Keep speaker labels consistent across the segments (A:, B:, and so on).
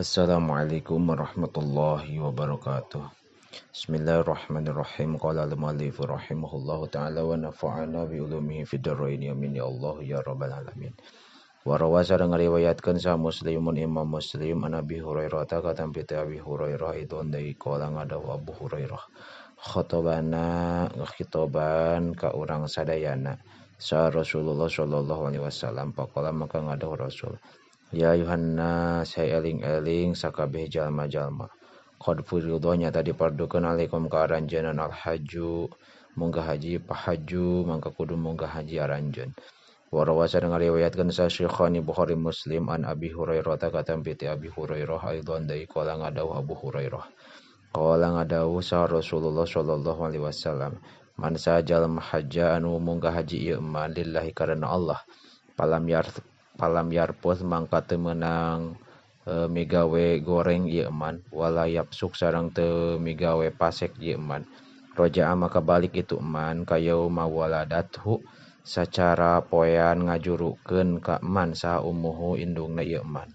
A: Assalamualaikum warahmatullahi wabarakatuh. Bismillahirrahmanirrahim. Qala al-mu'allif rahimahullahu ta'ala wa nafa'ana bi ulumihi fid dharain. Amin ya Allah ya rabbal alamin. Wa rawa sareng ngariwayatkeun sa Muslimun Imam Muslim an Abi Hurairah ta katampi ti Abi Hurairah itu deui qala ngadawuh Abu Hurairah khotobana ngakhitoban ka urang sadayana sa Rasulullah sallallahu alaihi wasallam faqala maka ngadawuh Rasul ya Yohanna saya eling-eling sakabeh jalma-jalma qad furidha nyata dipardukeun alaikum ka aranjeun al-hajju munggah haji pahaju mangka kudu munggah haji aranjeun. Wa rawa sareng ngariwayatkeun sa Syekhani Bukhari Muslim an Abi Hurairah ta katampi ti Abi Hurairah aidon deui qala ngadawuh Abu Hurairah qala ngadawuh sa Rasulullah sallallahu alaihi wasallam man sajal hajja anu munggah haji ieu man lillahi karena Allah palam yarpus mangka teu meunang migawe goreng ieu man wala yapsuk sareng teu migawe pasek ieu man roja'a maka balik itu man ka yauma waladathu sacara poean ngajurukeun ka man saha ummuhu indungna ieu man.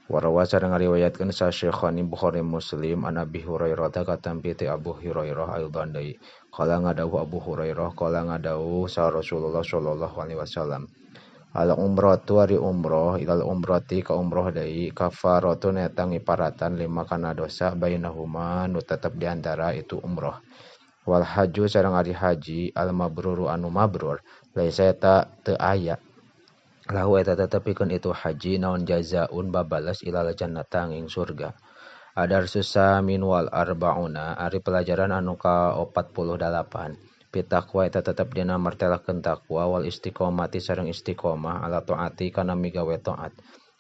A: Warawa sareng ngariwayatkeun sa Syekhani Bukhari Muslim an Abi Hurairah ta katampi ti Abu Hurairah aidon deui qala ngadawuh Abu Hurairah qala ngadawuh sa Rasulullah sallallahu alaihi wasallam al umratu ari umroh ilal umrati ka umroh deui kafaratun eta ngiparatan lima kana dosa bainahuma nu tetep di antara itu umroh wal haju sareng ari haji al mabruru anu mabrur laisa eta teu aya lahu eta tetep pikeun itu haji naon jazaun babales ilal jannata ing surga. Adarsus samin wal arbauna ari pelajaran anu ka 48 pitakwa eta tetep dina martelakeun takwa wal istiqomati sareng istiqomah ala taati kana migawe taat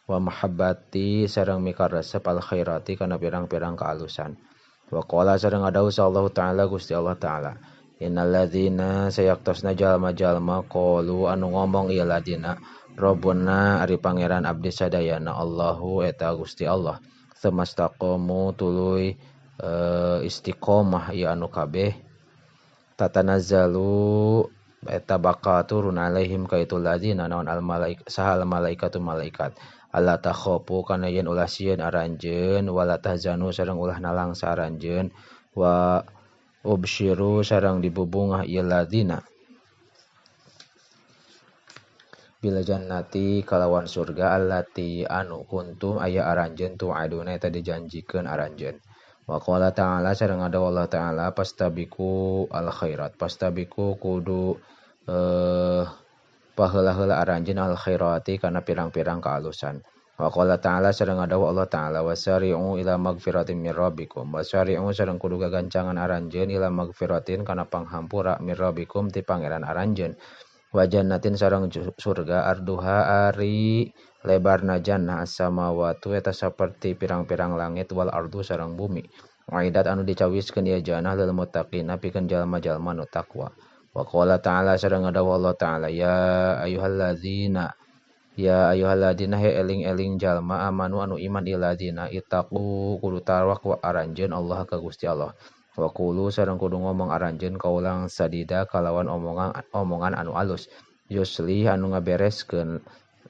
A: wa mahabbati sareng mikaresep al khairati kana pirang-pirang kaalusan. Wa qala sareng ngadawuh Allah ta'ala Gusti Allah ta'ala innal ladzina sayaktosna jalma-jalma qalu anu ngomong ieu ladina Rabbuna ari pangeran abdi sadayana Allahu eta Gusti Allah semastaqamu tuluy istiqomah ieu anu kabeh tatanazzalu eta bakal turun alaihim ka itu ladzina naon al malaik sahal malaikatu malaikat alla takhafu kana yen ulah sieun aranjeun wala tahzanu sareng ulah nalangsa aranjeun wa ubsyiru sareng dibubungah ieu ladzina bila jannati kalawan surga allati anu kuntum aya aranjeun tu'aduna eta dijanjikeun aranjeun. Wa qala ta'ala sareng ada Allah ta'ala pastabiku al khairat pastabiku kudu paheula-heula aranjeun al khairati kana pirang-pirang kaalusan. Wa qala ta'ala sareng ada Allah ta'ala wasari'u ila magfiratin mir rabbikum wasari'u sareng kudu gagancangan aranjeun ila magfiratin kana panghampura mir rabbikum ti pangeran aranjeun wa jannatin sareng surga arduha ari lebarna jannah as-samawatu eta saperti pirang-pirang langit wal ardu sareng bumi waidat anu dicawiskeun ieu jannah lil muttaqina pikeun jalma-jalma nu takwa. Wa qala ta'ala sareng ngadawuh Allah ta'ala ya ayyuhalladzina he eling-eling jalma amanu anu iman iladzina ittaqu kudu tarakwa aranjeun Allah ka Gusti Allah wa qulu sareng kudu ngomong aranjeun kaulang sadida kalawan omongan anu alus yusli anu ngabereskeun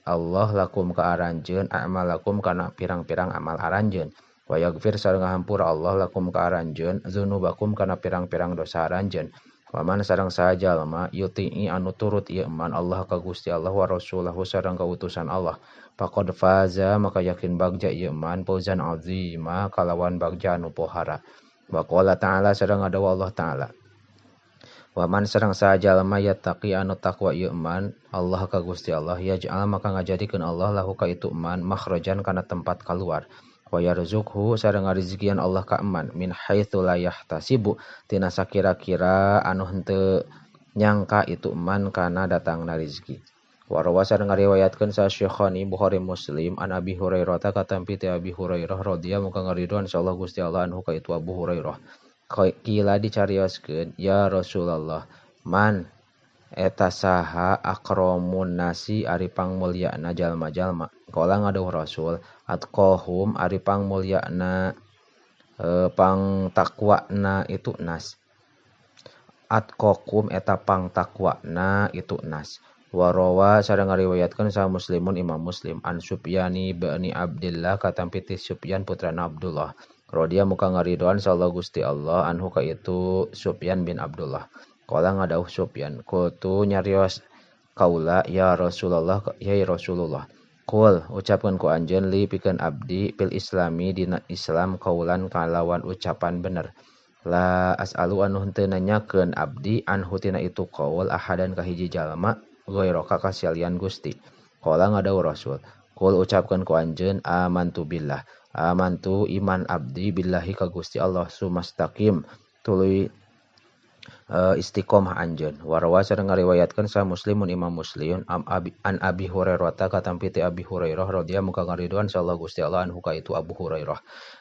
A: Allah lakum ka aranjeun a'malakum kana pirang-pirang amal aranjeun wa yaghfir sareng ngahampura Allah lakum ka aranjeun dzunubakum kana pirang-pirang dosa aranjeun wa man sareng saha jalma yuti'i anu turut ieu man Allah ka Gusti Allah wa rasulahu sareng kautusan Allah faqad faza maka yakin bagja ieu man fauzan azima kalawan bagja anu pohara. Wa qala ta'ala sareng ngadawuh Allah ta'ala wa man sareng saha jalma yattaqi anu takwa ieu man Allah ka Gusti Allah yaj'al maka ngajadikeun Allah lahu ka itu man makhrajan kana tempat kaluar wa yarzuqhu sareng ngarizkian Allah ka man min haitsu la yahtasibu tina sakira-kira anu henteu nyangka itu man kana datangna rezeki. Wa rawa sareng ngariwayatkeun sa Syekhani Bukhari Muslim an Abi Hurairah ta katampi ti Abi Hurairah radhiyallahu muka ngariduan insyaallah Gusti Allah anhu ka itu Abu Hurairah kila dicarioskeun ya Rasulullah man eta saha akramun nasi ari pangmulyana jalma-jalma qala ngadawuh Rasul atqahum ari pangmulyana pangtakwana itu nas atqakum eta pangtakwana itu nas Warawa sareng ngariwayatkeun saha Muslimun Imam Muslim an Sufyani bani Abdillah katampi ti Sufyan putrana Abdullah radhiya muka ngaridoan sallallahu Gusti Allah anhu ka itu Sufyan bin Abdullah. Qala ngadauh Sufyan qultu nyarios kaula ya Rasulullah ya Rasulullah qul ucapkeun ku anjeun li pikeun abdi fil islami dina Islam kaulan kalawan ucapan bener la as'alu anu henteu nanyakeun abdi anhu tina itu qaul ahadan ka hiji jalma ghairaka ka salian Gusti. Qala ngadauh Rasul qul ucapkeun ku anjeun amantu billah amantu iman abdi billahi ka Gusti Allah sumastaqim tuluy istiqomah anjeun. Warwa sareng ngariwayatkeun sa Muslimun Imam Muslim an Abi Hurairah katampi ti Abi Hurairah radhiyallahu muka ngariduan sallallahu Gusti Allah anhu ka itu Abu Hurairah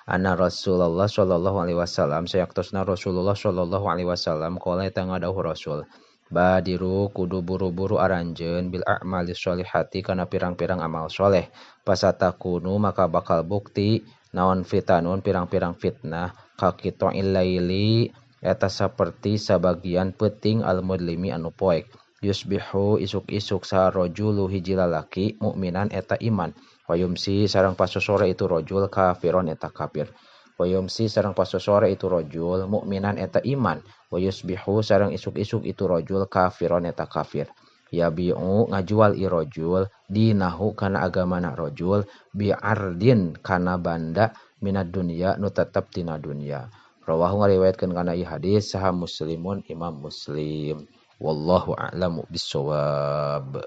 A: anna Rasulullah sallallahu alaihi wasallam sayaktosna Rasulullah sallallahu alaihi wasallam qala eta ngadauh Rasul badiru kudu buru-buru aranjeun bil a'malis sholihati kana pirang-pirang amal soleh pasatakunu maka bakal bukti naon fitanun pirang-pirang fitnah kakito'il laili eta saperti sabagian peuting al-mudlimi anu poek yusbihu isuk-isuk saha rajulu hiji lalaki mukminan eta iman wayumsi sareng pasosore itu rajul kafiron eta kafir wayumsi sareng pasosore itu rajul mukminan eta iman wayusbihu sareng isuk-isuk itu rajul kafiron eta kafir yabi'u ngajual i rajul dinahu kana agamana rajul bi'ardin kana banda minad dunya nu tetep tina dunya. Rawahu ngariwayatkeun kana ieu hadis saha Muslimun Imam Muslim. Wallahu a'lamu bissawab.